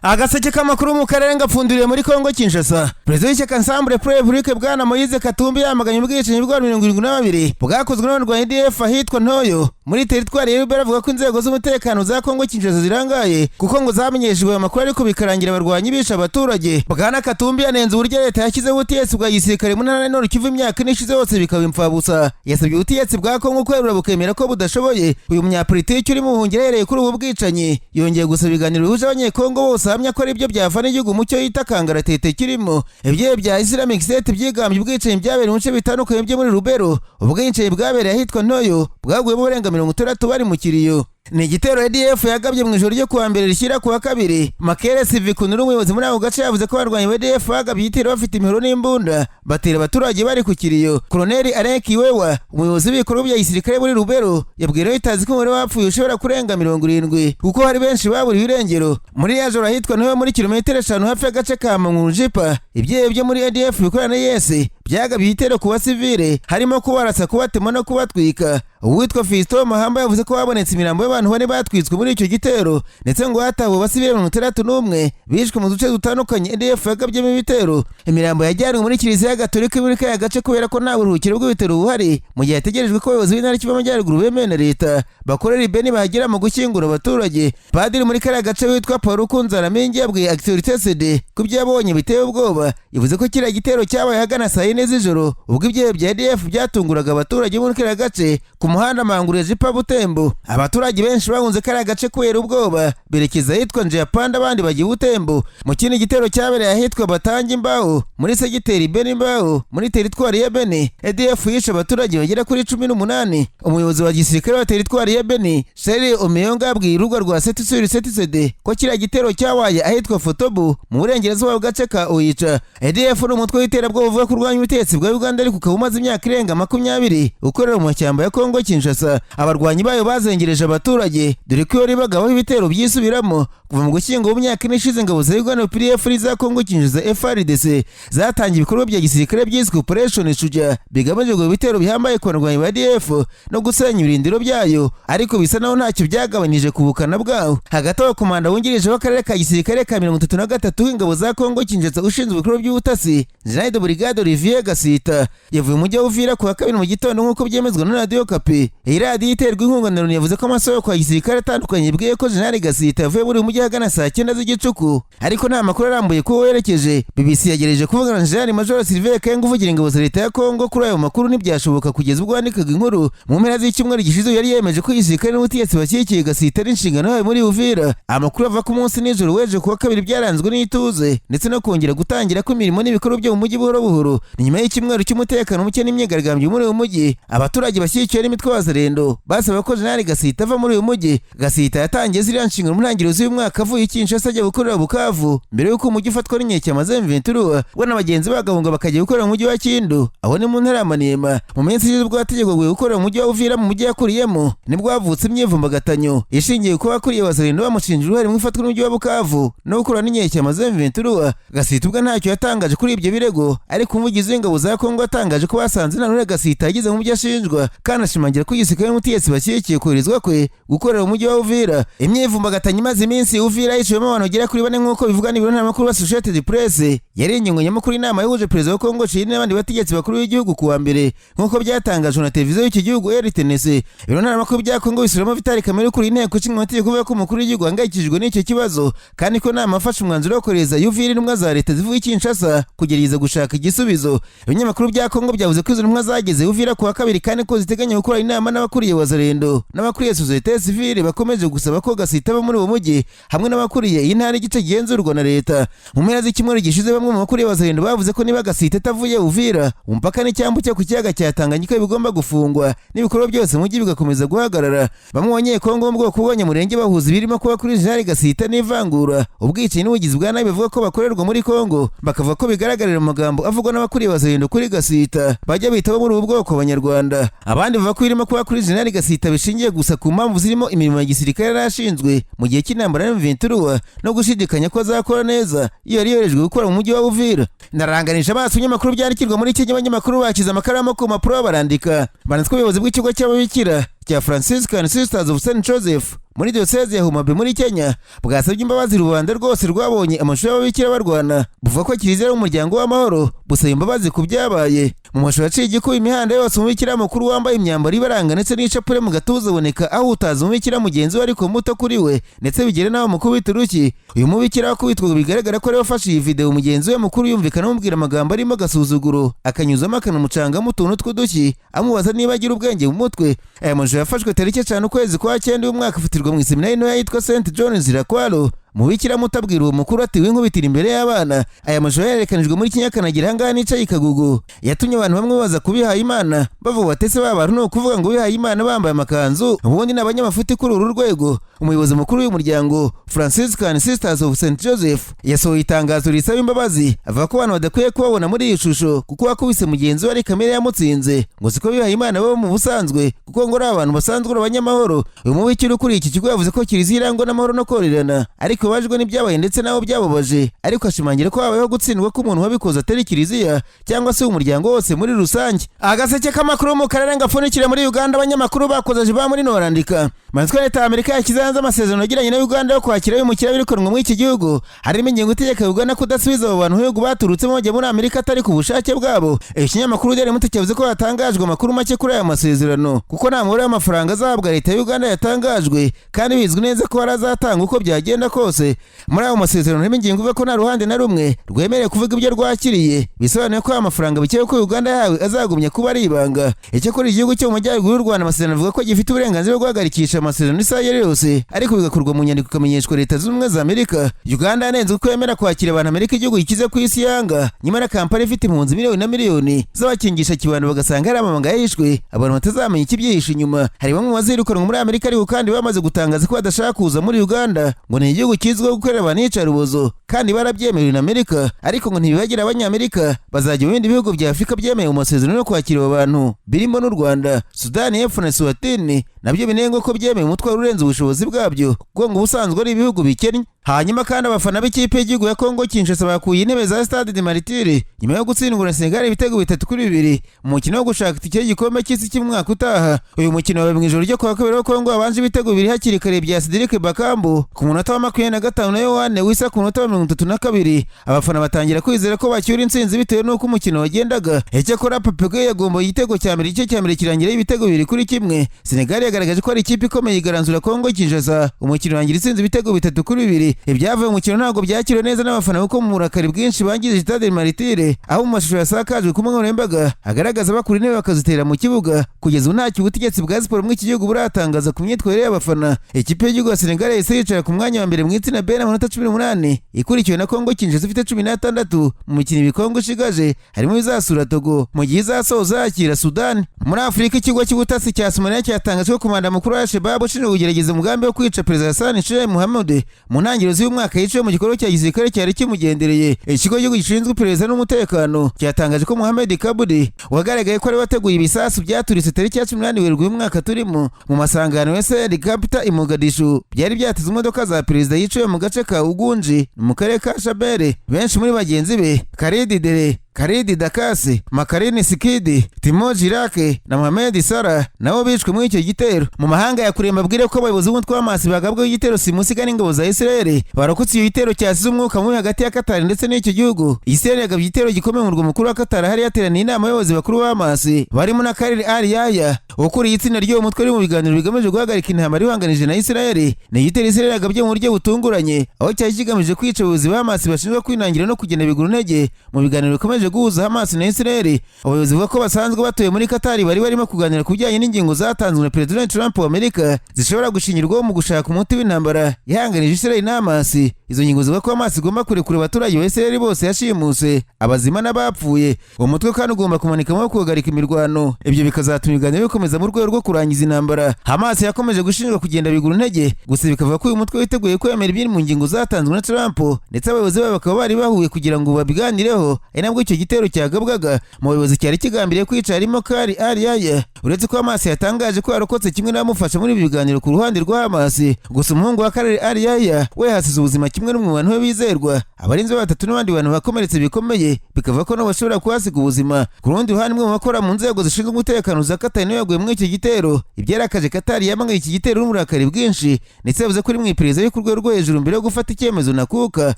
Agaseke k'amakuru mu karere ngapfunduriye muri Kongo Kinshasa. Perezida w'ishyaka Ensemble pour République, bwana Moise Katumbi, yamaganye ubwicanyi bwa 72 bwakozwe n'abarwanyi ADF ahitwa Ntoyo muri teritwari ya Rubero. Avuga ko inzego z'umutekano za Kongo Kinshasa zirangaye, kuko ngo zamenyeshejwe ayo makuru ariko bikarangira abarwanyi bishe abaturage. Bwana Katumbi yanenze uburyo leta yashyizeho ubutegetsi bwa gisirikare mu ntara ya Nord Kivu imyaka 4 ishize hose bikaba imfabusa. Yasabye ubutegetsi bwa Kongo kwerura bukemera ko budashoboye. Uyu munyapolitiki uri mu buhungiro ahereye kuri ubu bwicanyi yongeye gusaba ibiganiro bihuje Abanyekongo bose, ahamya ko aribyo byavana igihugu mu cyo yita kangaratete kirimo. Ibyeyi bya Islamic State byigambye ubwicanyi byabereye mu bice bitandukanye byo muri Rubero. Ubwicanyi bwabereye ahitwa Ntoyo bwaguyemo abarenga 60 bari mu kiriyo. Ni igitero ADF yagabye mu ijoro ryo kuwa mbere rishyira kuwa kabiri. Makere Sivikunuru, umuyobozi muri ako gace, yavuze ko abarwanyi ba ADF bagabye igitero bafite imihoro n'imbunda, batera abaturage bari ku kiriyo. Koloneli Alain Kiwewa, umuyobozi w'ibikorwa bya gisirikare muri Rubero, yabwiye Reuters ko umubare w'abapfuye ushobora kurenga 70, kuko hari benshi baburiwe irengero. Muri ya joro, ahitwa Ntoyo, muri kilometero 5 hafi y'agace ka Mangurujipa, ibyihebe byo muri ADF bikorana na IS byagabye igitero ku basivile, harimo kubarasa, kubatema no kubatwika. Uwitwa Fiston Mahamba yavuze ko habonetse imirambo y'abantu bane batwitswe muri icyo gitero, ndetse ngo hatawe abasivile 61 bishwe mu duce dutandukanye ADF yagabyemo ibitero. Imirambo yajyanwe muri Kiliziya Gatolika muri kariya gace kubera ko nta buruhukiro bw'ibitaro buhari, mu gihe hategerejwe ko abayobozi b'intara Kivu y'Amajyaruguru bemewe na leta bakorera i Beni bahagera mu gushyingura abaturage. Padiri muri kariya gace witwa Paul Kunzaramingi yabwiye Actualité CD ko ibyo yabonye biteye ubwoba. Yavuze ko kiriya gitero cyabaye ahagana saa 4 z'ijoro, ubwo ibyihebe bya ADF byatunguraga abaturage muri kariya gace ku muhanda Mangure Jipa Butembo. Abaturage benshi bahunze kariya gace kubera ubwoba, berekeza ahitwa Njapanda, abandi bajya i Butembo. Mu kindi gitero cyabereye ahitwa Batangi Imbaho, muri segiteri Beni Imbaho, muri teritwari ya Beni, ADF yishe abaturage bagera kuri 18. Umuyobozi wa gisirikare wa teritwari ya Beni, Seri Omeyonga, yabwiye urubuga rwa Setisuri Setisede ko kiriya gitero cyabaye ahitwa Fotobu mu burengerazuba bw'agace ka Oicha. ADF ni umutwe w'iterabwoba uvuga ko urwanya ubutegetsi bwa Uganda, ariko ukaba umaze imyaka irenga 20 ukorera mu mashyamba ya Kongo Kinshasa. Abarwanyi bayo bazengereje abaturage, dore ko iyo ribagabaho ibitero byisubiramo. Kuva mu Gushyingo mu myaka 4 ishize, ingabo za Uganda UPDF n'iza Kongo Kinshasa FARDC zatangiye ibikorwa bya gisirikare byiswe Operation Shujaa, bigamije ngo ibitero bihambaye ku barwanyi ba ADF no gusenya ibirindiro byayo, ariko bisa naho ntacyo byagabanije ku bukana bwawo. Hagati aho, komanda wungirije w'akarere ka gisirikare ka 33 w'ingabo za Kongo Kinshasa ushinzwe ibikorwa by'ubutasi, General de Brigade Olivier Gasita, yavuye mu mujyi wa Uvira ku wa kabiri mu gitondo, nk'uko byemezwa na Radiyo Okapi. Iyi radiyo iterwa inkunga na Loni yavuze ko amasoko ya gisirikare atandukanye yabwiye ko General Gasita yavuye muri uyu mujyi ahagana saa 9 z'igicuku, ariko nta makuru arambuye ko werekeje. BBC yagerageje kuvugana na General Major Sylvain Kenga, uvugira ingabo za leta ya Kongo, kuri ayo makuru, ntibyashoboka kugeza ubwo wandikaga inkuru. Mu mpera z'icyumweru gishize yari yemeje ko igisirikare n'ubutegetsi bashyigikiye Gasita n'inshingano yayo muri Uvira. Amakuru ava ku munsi nijoro w'ejo kuwa kabiri byaranzwe n'ituze ndetse no kongera gutangira kw'imirimo n'ibikorwa byo mu mujyi buhoro buhoro. Ni nyuma y'icyumweru cy'umutekano muke n'imyigaragambyo muri uyu mujyi. Abaturage bashyigikiwe n'imitwe Wazalendo basaba ko General Gasita ava muri uyu mujyi. Gasita yatangiye ziriya nshingano mu ntangiriro z'uyu mwaka, avuye i Kinshasa ajya gukorera Bukavu, mbere y'uko umujyi ufatwa n'inyeshyamba za M23, we na bagenzi bagahunga bakajya gukorera mu mujyi wa Kindu, aho ni mu ntara ya Maniema. Mu minsi ishize, ubwo hategekwaga gukorera mu mujyi wa Uvira, mu mujyi yakuriyemo, nibwo havutse imyivumbagatanyo ishingiye kuba akuriye Wazalendo bamushinja uruhare mu ifatwa n'umujyi wa Bukavu no gukorana n'inyeshyamba za M23. Gasita ubwo ntacyo yatangaje kuri ibyo birego, ariko umuvugizi w'ingabo za Kongo yatangaje ko basanze nta ruhare Gasita yagize mu byo ashinjwa, kandi ashimangira ko igisirikare n'ubutegetsi bashyigikiye koherezwa kwe gukorera mu mujyi wa Uvira. Imyivumbagatanyo imaze iminsi Uvira yiciwemo abantu bagera kuri bane, nk'uko bivugwa n'ibiro ntaramakuru Associated Press, yari ingingo nyamukuru inama yahuje perezida wa Kongo Chili n'abandi bategetsi bakuru b'igihugu kuwa mbere, nk'uko byatangajwe na televiziyo y'iki gihugu RTNC. Ibiro ntaramakuru bya Kongo bisubiramo Vital Kamerhe ukuriye Inteko Ishinga Amategeko uvuga ko umukuru w'igihugu ahangayikishijwe n'icyo kibazo, kandi ko nama afashe umwanzuro wo kohereza Uvira intumwa za leta zivuye i Kinshasa kugerageza gushaka igisubizo. Ibinyamakuru bya Kongo byavuze ko izo ntumwa zageze Uvira kuwa kabiri, kandi ko ziteganya gukora inama n'abakuriye Wazalendo n'abakuriye sosiyete sivile bakomeje gusaba ko Gasita ava muri uwo mujyi, hamwe n'abakuriye iyi ntara igice gigenzurwa na leta. Mu mpera z'icyumweru gishize, bamwe mu bakuriye Wazalendo bavuze ko niba Gasita atavuye Uvira, umupaka n'icyambu cyo ku kiyaga cya Tanganyika bigomba gufungwa n'ibikorwa byose mu mujyi bigakomeza guhagarara. Bamwe mu Banyekongo bo mu bwoko bw'Abanyamurenge bahuza ibirimo kuba kuri Jenerali Gasita n'ivangura, ubwicanyi n'ubugizi bwa nabi bavuga ko bakorerwa muri Kongo, bakavuga ko bigaragarira mu magambo avugwa n'abakuriye Wazalendo kuri Gasita bajya bita bo muri ubu bwoko Abanyarwanda. Abandi bavuga ko birimo kuba kuri Jenerali Gasita bishingiye gusa ku mpamvu zirimo imirimo ya gisirikare yari ashinzwe mu gihe cy'intambara ya M23 no gushidikanya ko azakora neza iyo yari yoherejwe gukora mu mujyi wa Uvira. Ndaranganisha amaso ibinyamakuru byandikirwa muri Kenya. Abanyamakuru bakize amakaramu ku mpapuro barandika, banditswe ubuyobozi bw'ikigo cy'ababikira cya Franciscan Sisters of St Joseph. Muri diyoseze ya Homa Bay muri Kenya bwasabye imbabazi rubanda rwose rwabonye amashusho y'ababikira barwana, buvuga ko kiliziya ari umuryango w'amahoro, busaba imbabazi ku byabaye. Mu mashusho yaciye igikuba imihanda yose, umubikira mukuru wambaye imyambaro ibaranga ndetse n'ishapure mu gatuza aboneka ahutaza umubikira mugenzi we ariko muto kuri we, ndetse bigere n'aho mukubita urushyi. Uyu mubikira wakubitwa bigaragara ko ariwe wafashe iyi video. Mugenzi we mukuru yumvikana amubwira amagambo arimo agasuzuguro, akanyuzamo akanamucangamo utuntu tw'udushyi, amubaza niba agira ubwenge mu mutwe. Aya mashusho yafashwe tariki 5 ukwezi kwa 9 uyu mwaka, afatirwa mu iseminari ntoya yitwa St John's Rakwaro. Mubikira muto abwira uwo mukuru ati: "Winkubitira imbere y'abana." Aya mashusho yerekanijwe muri Kenya akanagira ahangaha nicaye ikagugu, yatumye abantu bamwe baza kubihaye Imana bavuga batese ba bantu, ni ukuvuga ngo bihaye Imana bambaye amakanzu ubundi ni abanyamafuti kuri uru rwego. Umuyobozi mukuru w'uyu muryango, Franciscan Sisters of St Joseph, yasohoye itangazo risaba imbabazi, avuga ko abantu badakwiye kubabona muri iyi shusho kuko wakubise mugenzi we ari kamere yamutsinze, ngo siko bihaye Imana bo mu busanzwe, kuko ngo ari abantu basanzwe ari abanyamahoro. Uyu mubikira ukuriye iki kigo yavuze ko kiliziya irangwa n'amahoro no koroherana, ariko babajwe n'ibyabaye ndetse nabo byababaje, ariko ashimangira ko habayeho gutsindwa k'umuntu wabikoze, atari kiliziya cyangwa se umuryango wose muri rusange. Agaseke k'amakuru mu karere gapfundikira muri Uganda, abanyamakuru bakoze ba muri Norandika manzwe. Leta ya Amerika yashyize hanze amasezerano yagiranye na Uganda yo kwakira abimukira birukanwa muri iki gihugu. Harimo ingingo itegeka Uganda kudasubiza abo bantu ibihugu baturutsemo bajya muri Amerika atari ku bushake bwabo. Ikinyamakuru Daily Monitor cyavuze ko hatangajwe amakuru make kuri aya masezerano, kuko nta mubare w'amafaranga azahabwa leta ya Uganda yatangajwe, kandi bizwi neza ko hari azatanga uko byagenda kose. Muri ayo masezerano harimo ingingo ivuga ko nta ruhande na rumwe rwemerewe kuvuga ibyo rwakiriye, bisobanuye ko aya mafaranga bikekwa ko Uganda yahawe azagumya kuba ari ibanga. Icyakora igihugu cyo mu majyaruguru y'u Rwanda, amasezerano avuga ko gifite uburenganzira bwo guhagarikisha amasezerano isaha iyo ari yose, ariko bigakorwa mu nyandiko ikamenyeshwa Leta Zunze Ubumwe za Amerika. Uganda yanenzwe ko yemera kwakira abantu Amerika, igihugu gikize ku isi, yanga, nyamara Kampala ifite impunzi miliyoni na miliyoni z'abakingisha kibano, bagasanga hari amabanga yahishwe abantu batazamenya ikibyihishe inyuma. Hari bamwe mu bazirukanwa muri Amerika, ariko kandi bamaze gutangaza ko badashaka kuza muri Uganda, ngo ni igihugu kizwiho gukorera abantu iyicarubozo kandi barabyemerewe na Amerika, ariko ngo ntibibagira Abanyamerika bazajya mu bindi bihugu bya Afurika byemeye mu masezerano yo kwakira abo bantu, birimo n'u Rwanda, Sudani y'Epfo na Eswatini, nabyo binengwa ko byemeye umutwaro urenze ubushobozi bwabyo, kuko ngo ubusanzwe ari ibihugu bikennye. Hanyuma kandi abafana b'ikipe y'igihugu ya Kongo Kinshasa bakuye intebe za Stade des Martyrs nyuma yo gutsindwa na Senegal ibitego 3-2 mu mukino wo gushaka itike y'igikombe cy'isi cy'umwaka utaha. Uyu mukino wabaye mu ijoro ryo kuwa kabiri, wa Kongo wabanje ibitego bibiri hakiri kare bya Cedric Bakambu ku munota wa 25 na Yohane Wisa ku munota wa 32. Abafana batangira kwizera ko bacyura intsinzi bitewe n'uko umukino wagendaga. Icyakora Pape Gueye yagomboye igitego cya mbere, igice cya mbere kirangira ibitego 2-1. Senegal yagaragaje ko ari ikipe ikomeye, igaranzura Kongo Kinshasa, umukino urangira itsinze ibitego 3-2. Ibyavuye mu mukino ntabwo byakiriwe neza n'abafana, kuko mu burakari bwinshi bangije Stade Martyrs, aho mu mashusho yasakajwe ku mbuga nkoranyambaga agaragaza bakura intebe bakazitera mu kibuga. Kugeza ubu ntacyo ubutegetsi bwa siporo muri iki gihugu buratangaza ku myitwarire y'abafana. Ikipe y'igihugu ya Senegal yahise yicara ku mwanya wa mbere mu itsinda B n'amanota 18, ikurikiwe na Kongo Kinshasa ifite 16. Mu mikino ibiri Kongo ishigaje harimo izasura Togo, mu gihe izasoza yakira Sudani. Muri Afurika, ikigo cy'ubutasi cya Somalia cyatangaje ko komanda mukuru wa Shabab ushinzwe kugerageza umugambi wo kwica Perezida Hassan Sheikh Mohamud mu ntangiriro z'uyu mwaka yiciwe mu gikorwa cya gisirikare cyari kimugendereye. Ikigo cy'igihugu gishinzwe iperereza n'umutekano cyatangaje ko Mohamed Kabudi wagaragaye ko ari wateguye ibisasu byaturitse tariki ya 18 Werurwe uyu mwaka turimo mu masangano ya helicopter i Mogadishu, byari byateze imodoka za perezida, yiciwe mu gace ka Ugunji mu karere ka Shabelle. Benshi muri bagenzi be, Karidi Dere, Karidi Dakasi, Makarini Sikidi, Timo Jirake na Mohamed Salah, nabo bishwe muri icyo gitero. Mu mahanga ya kure, mbabwire ko abayobozi b'umutwe wa Hamas bagabweho igitero simusiga n'ingabo za Israel, barokotse iyo gitero cyasize umwuka mubi hagati ya Qatar ndetse n'icyo gihugu. Israel yagabye igitero gikomeye mu murwa mukuru wa Qatar hari yateraniye inama y'abayobozi bakuru ba Hamas, barimo na Khalil Al Yahya ukuriye itsinda ry'uwo mutwe uri mu biganiro bigamije guhagarika intambara ihanganije na Israel. Ni igitero Israel yagabye mu buryo butunguranye, aho cyari kigamije kwica abayobozi ba Hamas bashinjwa kwinangira no kugenda bigura intege mu biganiro bikomeje guhuza Hamas na Israel. Abayobozi bavuga ko basanzwe batuye muri Qatar bari barimo kuganira ku bijyanye n'ingingo zatanzwe na Perezida Donald Trump wa Amerika zishobora gushingirwaho mu gushaka umuti w'intambara yahanganije Israel na Hamas. Izo ngingo zivuga ko Hamas igomba kurekura abaturage ba Israel bose yashimuse, abazima n'abapfuye. Uwo mutwe kandi ugomba kumanika amaboko, guhagarika imirwano, ibyo bikazatuma ibiganiro bikomeza mu rwego rwo kurangiza intambara. Hamas yakomeje gushinjwa kugenda bigura intege, gusa bikavuga ko uyu mutwe witeguye kwemera ibiri mu ngingo zatanzwe na Trump, ndetse abayobozi babo bakaba bari bahuye kugira ngo babiganireho, ari nabwo icyo gitero cyagabwaga. Mu bayobozi cyari kigambiriye kwica harimo Kari Al Yahya Uretse ko Hamas yatangaje ko yarokotse kimwe n'abamufasha muri ibi biganiro ku ruhande rwa Hamas, gusa umuhungu wa Khalil al-Yahya we hasize ubuzima kimwe n'umwe mu bantu be bizerwa, abarinzi be batatu n'abandi bantu bakomeretse bikomeye, bikavuga ko nabo bashobora kuhasiga ubuzima. Ku rundi ruhande, umwe mu bakora mu nzego zishinzwe umutekano za Katari niwe yaguye muri iki gitero. Ibyarakaje Katari, yamagaye iki gitero n'uburakari bwinshi, ndetse yavuze ko iri mu iperereza yo ku rwego rwo hejuru mbere yo gufata icyemezo nakuka.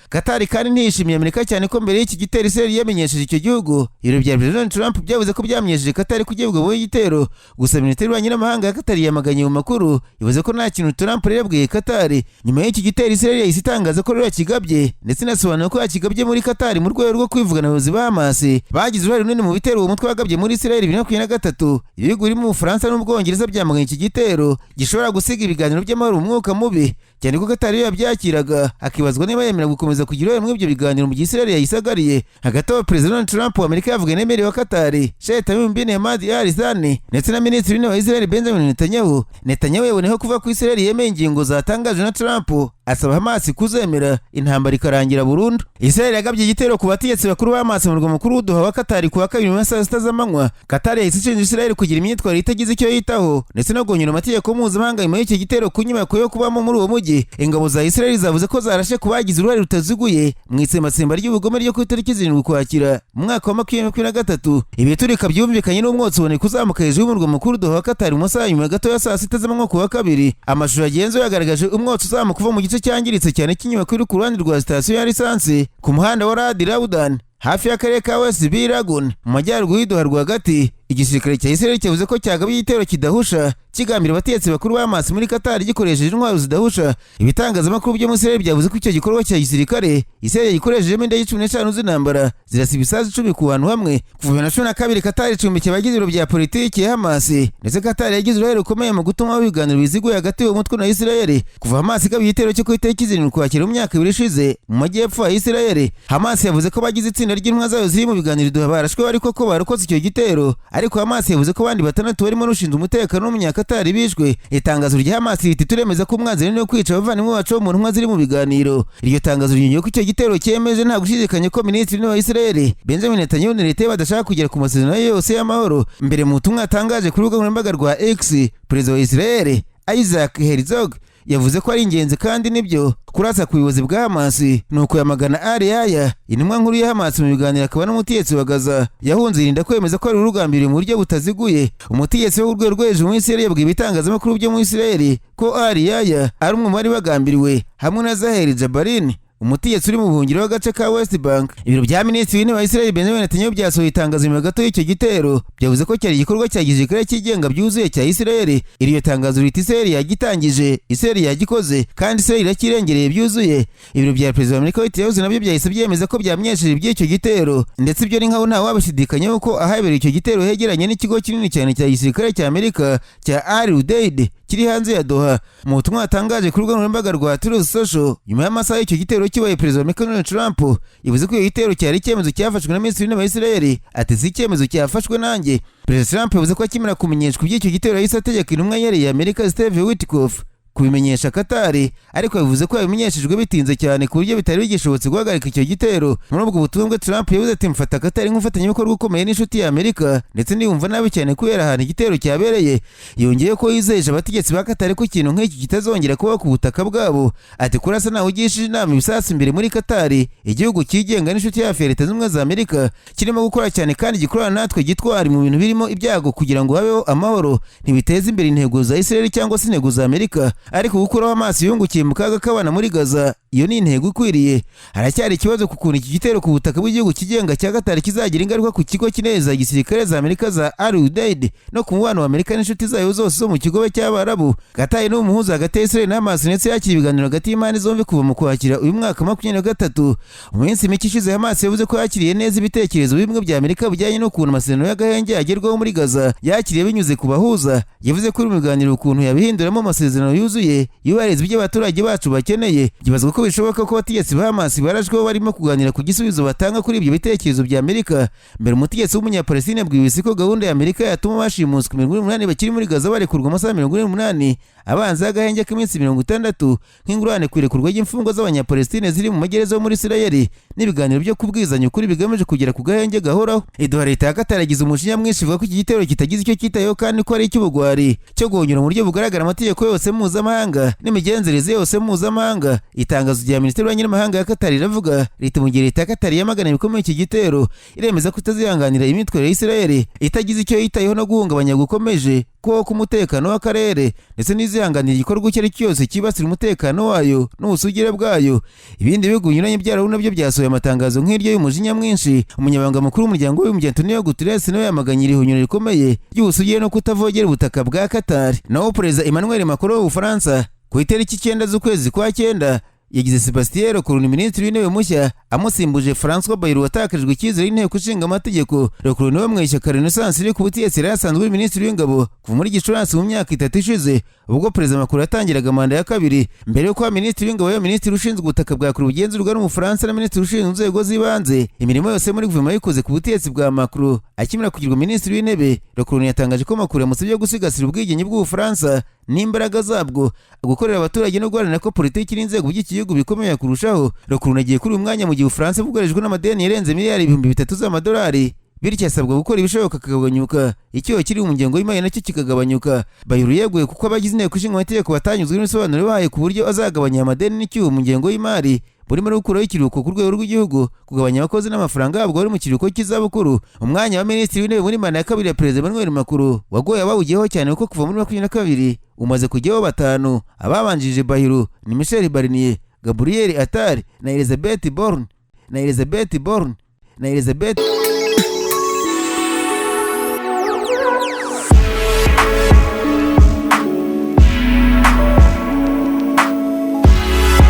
Katari kandi ntiyishimiye Amerika cyane ko mbere y'iki gitero Israel yamenyesheje icyo gihugu. Ibiro bya Perezida Donald Trump byavuze ko byamenyesheje Katari ko ugiye igitero, gusa Minisiteri y'Ububanyi n'Amahanga ya Katari yamaganye mu makuru, ivuze ko nta kintu Trump rero yabwiye Katari. Nyuma y'iki gitero, Israel yahise itangaza ko rero yakigabye, ndetse inasobanura ko yakigabye muri Katari mu rwego rwo kwivugana abayobozi ba Hamas bagize uruhare runini mu bitero uwo mutwe wagabye muri Israel 2023. Ibihugu birimo Ubufaransa n'Ubwongereza byamaganye iki gitero gishobora gusiga ibiganiro by'amahoro mu mwuka mubi, cyane ko Katari iyo yabyakiraga hakibazwa niba yemera gukomeza kugira uruhare muri ibyo biganiro mu gihe Israel yayisagariye. Hagati aho, Perezida Donald Trump wa Amerika yavuganye n'emiri wa Katari, Sheikh Tamim bin Hamad Al Thani, ndetse na Minisitiri w'Intebe wa Israel, Benjamin Netanyahu. Netanyahu yaboneyeho kuvuga ko Israel yemeye ingingo zatangajwe na Trump, asaba Hamas kuzemera intambara ikarangira burundu. Israel yagabye igitero ku bategetsi bakuru ba Hamas mu murwa mukuru Doha wa Katari ku wa kabiri mu masaha 6 z'amanywa. Katari yahise ishinja Israel kugira imyitwarire itagize icyo yitaho ndetse no guhonyora amategeko mpuzamahanga nyuma y'icyo gitero ku nyubako yo kubamo muri uwo mujyi. Ingabo za Israel zavuze ko zarashe ku bagize uruhare rutaziguye mu itsembatsemba ry'ubugome ryo ku itariki 7 Ukwakira mu mwaka wa 2023. Ibiturika byumvikanye n'umwotsi uboneka uzamuka hejuru y'umurwa mukuru Doha wa Katari mu masaha nyuma gato ya saa 6 z'amanywa ku wa kabiri. Amashusho yagenzuwe yagaragaje umwotsi uzamuka uva mu gice cyangiritse cyane cy'inyubako iri ku ruhande rwa sitasiyo ya lisansi ku muhanda wa Radi Laudan, hafi y'akarere ka West Bay Lagoon, mu majyaruguru y'i Doha rwagati. Igisirikare cya Israel cyavuze ko cyagabye igitero kidahusha kigambira abategetsi bakuru ba Hamas muri Qatar gikoresheje intwaro zidahusha. Ibitangazamakuru byo muri Israel byavuze ko icyo gikorwa cya gisirikare Israel yagikoreshejemo indege 15 z'intambara zirasa ibisasu 10 ku bantu hamwe. Kuva 2012, Qatar icumbikiye abagize ibiro bya politiki ya Hamas, ndetse Qatar yagize uruhare rukomeye mu gutuma ibiganiro biziguye hagati y'uwo mutwe na Israel. Kuva Hamas igabye igitero cyo ku itariki 7 Ukwakira mu myaka 2 ishize mu majyepfo ya Israel, Hamas yavuze ko bagize itsinda ry'intumwa zayo ziri mu biganiro Doha barashwe, ariko ko barokotse icyo gitero. Ariko Hamas yavuze ko abandi batandatu barimo n'ushinzwe umutekano w'umunyakatari bishwe. Itangazo rya Hamas riti: "Turemeza ko umwanzi ari no kwica abavandimwe bacu bo mu ntumwa ziri mu biganiro." Iryo tangazo ryongeye ko icyo gitero cyemeje nta gushidikanya ko Minisitiri wa Israel Benjamin Netanyahu na leta ye badashaka kugera ku masezerano yose y'amahoro. Mbere, mu butumwa yatangaje ku rubuga nkoranyambaga rwa X, Perezida wa Israel Isaac Herzog yavuze ko ari ingenzi kandi nibyo kurasa ku buyobozi bwa Hamas ni ukuyamagana Al Yahya, intumwa nkuru ya Hamas mu biganiro akaba n'umutegetsi wa Gaza yahunze, yirinda kwemeza ko ari urugambiriye mu buryo butaziguye. Umutegetsi wo ku rwego rwo hejuru muri Israel yabwiye ibitangazamakuru byo muri Israel ko Al Yahya ari umwe mu bari bagambiriwe hamwe na Zahir Jabarin, umutegetsi uri mu buhungiro w'agace ka West Bank. Ibiro bya Minisitiri w'Intebe wa Israel Benjamin Netanyahu byasohoye itangazo nyuma gato y'icyo gitero, byavuze ko cyari igikorwa cya gisirikare cyigenga byuzuye cya Israel. Iryo tangazo riti: "Israel yagitangije, Israel yagikoze, kandi Israel irakirengereye byuzuye." Ibiro bya Perezida wa Amerika White House nabyo byahise byemeza ko byamenyesheje iby'icyo gitero, ndetse ibyo ni nkaho ntawe wabishidikanyaho ko ahabereye icyo gitero hegeranye n'ikigo kinini cyane cya gisirikare cya Amerika cya Al Udeid kiri hanze ya Doha. Mu butumwa yatangaje ku rubuga nkoranyambaga rwa Truth Social nyuma y'amasaha y'icyo gitero kibaye, Perezida wa Amerika Donald Trump yavuze ko icyo gitero cyari icyemezo cyafashwe na Minisitiri w'Intebe wa Israel, ati: "Si icyemezo cyafashwe nanjye." Perezida Trump yavuze ko akimara kumenyeshwa iby'icyo gitero yahise ategeka intumwa yihariye ya Amerika Steve Witkoff kubimenyesha Katari, ariko yavuze ko yabimenyeshejwe bitinze cyane ku buryo bitari bigishobotse guhagarika icyo gitero. Muri ubwo butumwa bwe, Trump yavuze ati: "Mfata Katari nk'umufatanyabikorwa ukomeye n'inshuti ya Amerika, ndetse ndiyumva nabi cyane kubera ahantu igitero cyabereye." Yongeye ko yizeje abategetsi ba Katari ko ikintu nk'iki kitazongera kubaho ku butaka bwabo, ati: "Kurasa ntawe ugishije inama ibisasu imbere muri Katari, igihugu cyigenga n'inshuti yacu ya Leta Zunze Ubumwe za Amerika, kirimo gukora cyane kandi gikorana natwe gitwari mu bintu birimo ibyago kugira ngo habeho amahoro, ntibiteze imbere intego za Israel cyangwa se intego za Amerika. Ariko gukuraho amaso yungukiye mu kaga k'abana muri Gaza, iyo ni intego ikwiriye." Haracyari ikibazo ku kuntu iki gitero ku butaka bw'igihugu kigenga cya Katari kizagira ingaruka ku kigo kinini za gisirikare za Amerika za Al Udeid no ku mubano wa Amerika n'inshuti zayo zose zo mu kigobe cy'Abarabu. Katari ni umuhuza hagati ya Israel na Hamas, ndetse yakira ibiganiro hagati y'impande zombi kuva mu Kwakira uyu mwaka 23. Mu minsi mike ishize, Hamas yavuze ko yakiriye neza ibitekerezo bimwe bya Amerika bijyanye n'ukuntu amasezerano y'agahenge yagerwaho muri Gaza, yakiriye binyuze ku bahuza. Yavuze ko uri mu biganiro ukuntu yabihinduramo amasezerano yuzuye yubahiriza ibyo abaturage bacu bakeneye. Byibazwa ko bishoboka ko abategetsi ba Hamas barashweho barimo kuganira ku gisubizo batanga kuri ibyo bitekerezo bya Amerika. Mbere, umutegetsi w'umunyapalestine yabwiye isi ko gahunda ya Amerika yatuma bashimuswe 48 bakiri muri Gaza barekurwa amasaha 48 abanza y'agahenge k'iminsi 60 nk'ingurane ku irekurwa ry'imfungwa z'abanyapalestine ziri mu magereza yo muri Isirayeli. n'ibiganiro byo kubwizanya ukuri bigamije kugera ku gahenge gahoraho. I Doha, leta ya Qatar yagize umujinya mwinshi, ivuga ko iki gitero kitagize icyo cyitayeho kandi ko ari icy'ubugwari cyo guhonyura mu buryo bugaragara amategeko yose mpuzamahanga n'imigenzereze yose mpuzamahanga. Itangazo rya minisiteri y'ububanyi n'amahanga ya Qatar riravuga riti: "Mu gihe leta ya Qatar yamagana bikomeye iki gitero, iremeza ko itazihanganira imyitwarire ya Isirayeli itagize icyo yitayeho no guhungabanya gukomeje ko k'umutekano w'akarere, ndetse ntizihanganira igikorwa icyo ari cyo cyose cyibasira umutekano wayo n'ubusugire bwayo." Ibindi bihugu binyuranye byarabu nabyo byasohoye amatangazo nk'iryo y'umujinya mwinshi. Umunyamabanga mukuru w'Umuryango w'Abibumbye, Antonio Guterres, nawe yamaganye iri hunyura rikomeye ry'ubusugire no kutavogera ubutaka bwa Qatar. Naho Perezida Emmanuel Macron w'Ubufaransa, ku itariki 9 z'ukwezi kwa cyenda, yagize Sebastien Lecornu minisitiri w'intebe mushya, amusimbuje François Bayrou watakarijwe icyizere n'Inteko Ishinga Amategeko. Lecornu we mu ishyaka Renaissance riri ku butegetsi yari asanzwe ari minisitiri w'ingabo kuva muri Gicurasi mu myaka 3 ishize, ubwo Perezida Macron yatangiraga manda ya kabiri. Mbere yo kuba minisitiri w'ingabo, yabaye minisitiri ushinzwe ubutaka bwa kure bugenzurwa n'Umufaransa na minisitiri ushinzwe inzego z'ibanze. Imirimo yose muri guverinoma yayikoze ku butegetsi bwa Macron. Akimara kugirwa minisitiri w'intebe, Lecornu yatangaje ko Macron yamusabye gusigasira ubwigenge bw'Ubufaransa n'imbaraga zabwo, gukorera abaturage no guharanira ko politiki n'inzego by'iki gihugu bikomeye kurushaho. Lecornu agiye kuri uyu mwanya mu gihe Ubufaransa bwugarijwe n'amadeni yarenze miliyari 3000 z'amadolari, bityo asabwa gukora ibishoboka akagabanyuka icyuho kiri mu ngengo y'imari nacyo kikagabanyuka. Bayrou yeguye kuko abagize Inteko Ishinga Amategeko batanyuzwe n'ibisobanuro bahaye ku buryo azagabanya amadeni n'icyuho mu ngengo y'imari, burimo no gukuraho ikiruhuko ku rwego rw'igihugu, kugabanya abakozi n'amafaranga yabwo bari mu kiruhuko cy'izabukuru. Umwanya wa minisitiri w'intebe muri manda ya kabiri ya Perezida Emmanuel Macron wagoye abawugiyeho cyane, kuko kuva muri 22 umaze kujyaho batanu. Ababanjirije Bayrou ni Michel Barnier, Gabriel Attal na Elizabeth Borne na Elizabeth Borne na Elizabeth